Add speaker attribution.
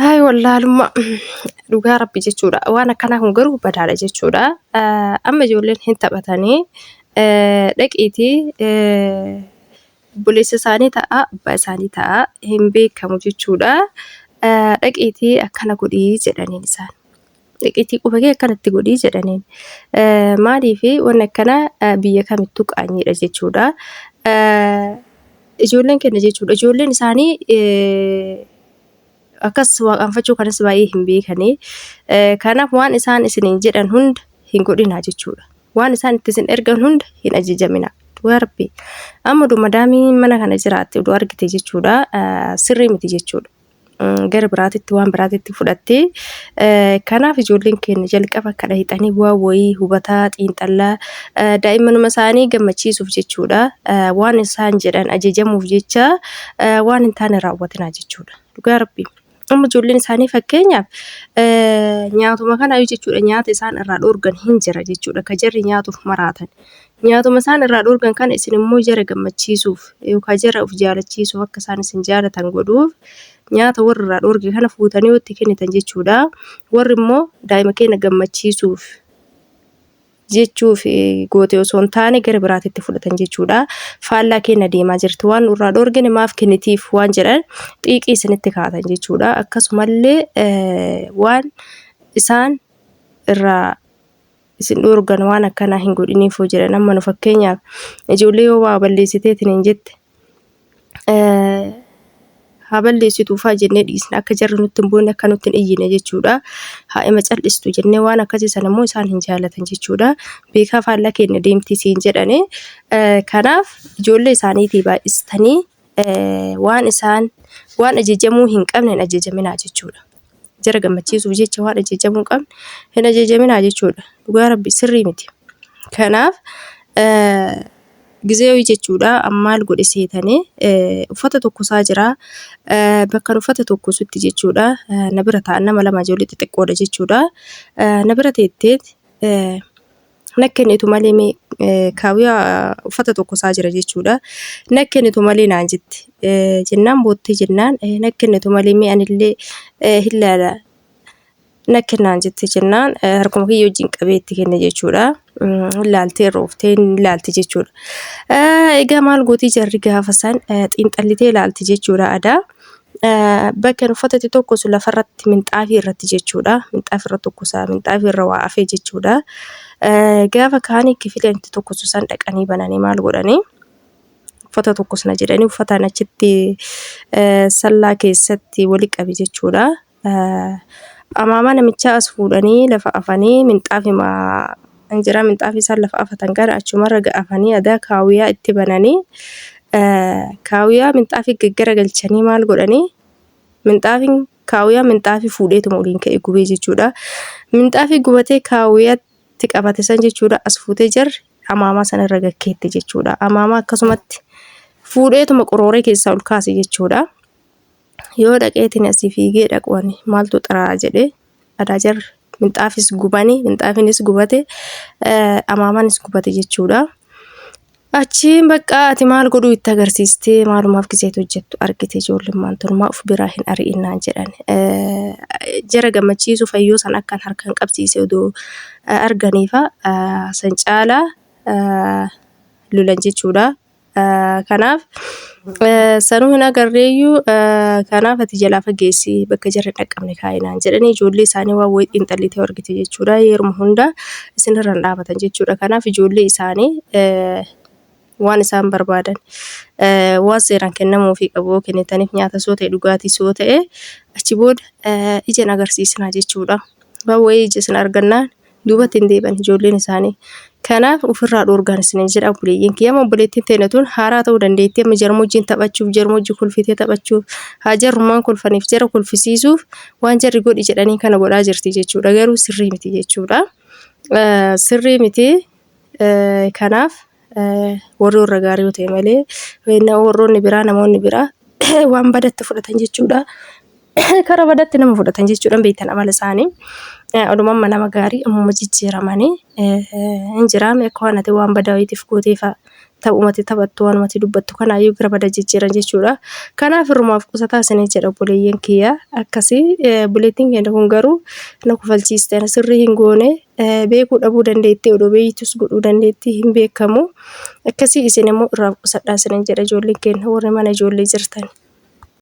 Speaker 1: Hayi wallaalummaa dhugaa rabbi jechuudha. Waan akkanaa kun garuu badaadha jechuudha. Amma ijoolleen hin taphatanii dhaqiitii obboleessa isaanii ta'a abbaa isaanii ta'a hin beekamu jechuudha. Dhaqiitii akkana godhii jedhaniin isaan. Dhaqiitii quba kee akkanatti godhii jedhaniin. Maaliif wanni akkanaa biyya kamittuu qaanyiidha jechuudha. Ijoolleen keenya jechuudha. Ijoolleen isaanii akkas waaqanfachuu kanas baay'ee hin beekanii. Kanaaf waan isaan isiniin jedhan hunda hin godhinaa jechuudha. Waan isaan itti isin ergan hunda hin ajajaminaa. Dhugaa rabbi. Amma oduu madaamiin mana kana jiraatte oduu argite jechuudha. Sirrii miti jechuudha. Gara biraatitti waan biraatitti fudhatte. Kanaaf ijoolleen keenya jalqaba akka dhahixanii waa wayii hubataa xiinxallaa daa'immanuma isaanii gammachiisuuf jechuudha. Waan isaan jedhan ajajamuuf jecha waan hin taane raawwatinaa jechuudha. Dhugaa rabbi. Amma ijoolleen isaanii fakkeenyaaf nyaatuma kanaayyuu jechuudha nyaata isaan irraa dhoorgan hin jira jechuudha. Ka jarri nyaatuuf maraatan. Nyaatuma isaan irraa dhoorgan kana isin immoo jara gammachiisuuf yookaan jara of jaalachiisuuf akka isaan isin jaalatan godhuuf nyaata warri irraa dhoorge kana fuutanii yoo itti kennitan jechuudha. Warri immoo daa'ima keenya gammachiisuuf jechuuf goote osoo hin taane gara biraatitti fudhatan jechuudha. Faallaa keenya deemaa jirti waan nurraa dhoorgine maaf kennitiif waan jedhan xiiqii isinitti kaatan jechuudha. Akkasumallee waan isaan irraa isin dhoorgan waan akkanaa hin godhiniif hoo jedhan amma nu fakkeenyaaf ijoollee yoo waa balleessiteetiin hin jette haa balleessituufaa jennee dhiisna akka jarri nutti hin boonne akka nutti hin iyyine jechuudha. Haa ima cal'istu jennee waan akkasii sana immoo isaan hin jaalatan jechuudha. Beekaa faallaa keenya deemtii siin jedhani. Kanaaf ijoollee isaaniitii baay'istanii waan isaan waan ajajamuu hin qabne hin ajajaminaa jechuudha. Jara gammachiisuuf jecha waan ajajamuu hin qabne hin ajajaminaa jechuudha. Dhugaa rabbi sirrii miti. Kanaaf gizee jechuudha maal godhe seetanii uffata tokkosaa jira. Bakka uffata tokkosutti jechuudha na bira taa'an nama lama ijoollee xixiqqoodha jechuudha. Na bira teetteet na kennitu malee mee kaawwiyaa uffata tokkosaa jira jechuudha. Na kennitu malee naan jette. Jennaan boottee jennaan na kennitu malee mee anillee hin laala na kennaan jette jennaan harkuma kiyya wajjin qabee itti kenne jechuudha. Hin laaltee rooftee hin laalti jechuudha. Egaa maal gootii jarri gaafa san xiinxallitee laalti jechuudha adaa. Bakka uffata itti tokkosu lafarratti minxaafii irratti jechuudha. Minxaafii irra tokkosaa minxaafii irra waa afee jechuudha. Gaafa kaanii kifileen itti tokkosu san dhaqanii bananii maal godhanii uffata tokkosna jedhanii uffataan achitti sallaa keessatti wali qabe jechuudha. Amaamaa namichaa as fuudhanii lafa afanii minxaafima hin jira minxaafii isaan lafa afatan kana achumarra ga'afanii adaa kaawwiyaa itti bananii kaawwiyaa minxaafii gaggara galchanii maal godhanii minxaafiin kaawwiyaa minxaafii fuudheetuma oliin ka'e gubee jechuudha. Minxaafii gubatee kaawwiyaatti qabate san jechuudha as fuutee jarri amaamaa sana irra gakkeette jechuudha. Amaamaa akkasumatti fuudheetuma qorooree keessaa ol kaase jechuudha. Yoo dhaqeetiin asii fiigee dhaqu ani maaltu xiraa'a jedhee adaa jarri minxaafis gubanii minxaafinis gubate amaamaanis gubate jechuudha. Achiin bakka ati maal godhuu itti agarsiistee maalumaaf giseetu hojjettu argite ijoollummaan tun maa of biraa hin ari'innaan jedhan. Jara gammachiisu fayyoo san akkan harkaan qabsiise odoo arganiifa san caalaa lolan jechuudha. Kanaaf sanuu hin agarreeyyuu kanaaf ati jalaa fageessi bakka jarri hin dhaqqabne kaa'i naan jedhanii ijoollee isaanii waan wayii xiinxallitee argite jechuudha. Yeruma hunda isinirra hin dhaabatan jechuudha. Kanaaf ijoollee isaanii waan isaan barbaadan waan seeraan kennamuufii qabu yoo kennitaniif nyaata soo ta'e dhugaatii soo ta'e achi booda ija hin agarsiisinaa jechuudha. Waan wayii ija isin argannaan duubatti hin deebi'an ijoolleen isaanii. Kanaaf ofirraa dhoorgaan isiniin jedha obboleeyyiin kiyya. Amma obboleettiin teenya tun haaraa ta'uu dandeetti. Amma jarma wajjin taphachuuf, jarma wajjin kolfitee taphachuuf, haa jarrummaan kolfaniif jara kolfisiisuuf waan jarri godhi jedhanii kana godhaa jirti jechuudha. Garuu sirrii miti jechuudha. Sirrii miti. Kanaaf warri warra gaarii yoo ta'e malee warroonni biraa namoonni biraa waan badatti fudhatan jechuudha. Karaa badatti nama fudhatan jechuudha beektan amala isaanii. Oduma amma nama gaarii ammuma jijjiiramanii hin jiraame akka waan ati waan badaa wayiitiif gooteefa Taphumati taphattu waanumati dubbattu kanaayyuu gara bada jijjiiran jechuudha. Kanaaf irrumaaf qusataa isinii jedha obboleeyyan kiyya. Akkasii obboleettiin keenya kun garuu na kofalchiiste ana sirrii hin goone beekuu dhabuu dandeetti odoo beeytus godhuu dandeetti hin beekamu. Akkasii isin immoo irraa qusadhaa isiniin jedha ijoolleen keenya warri mana ijoollee jirtan.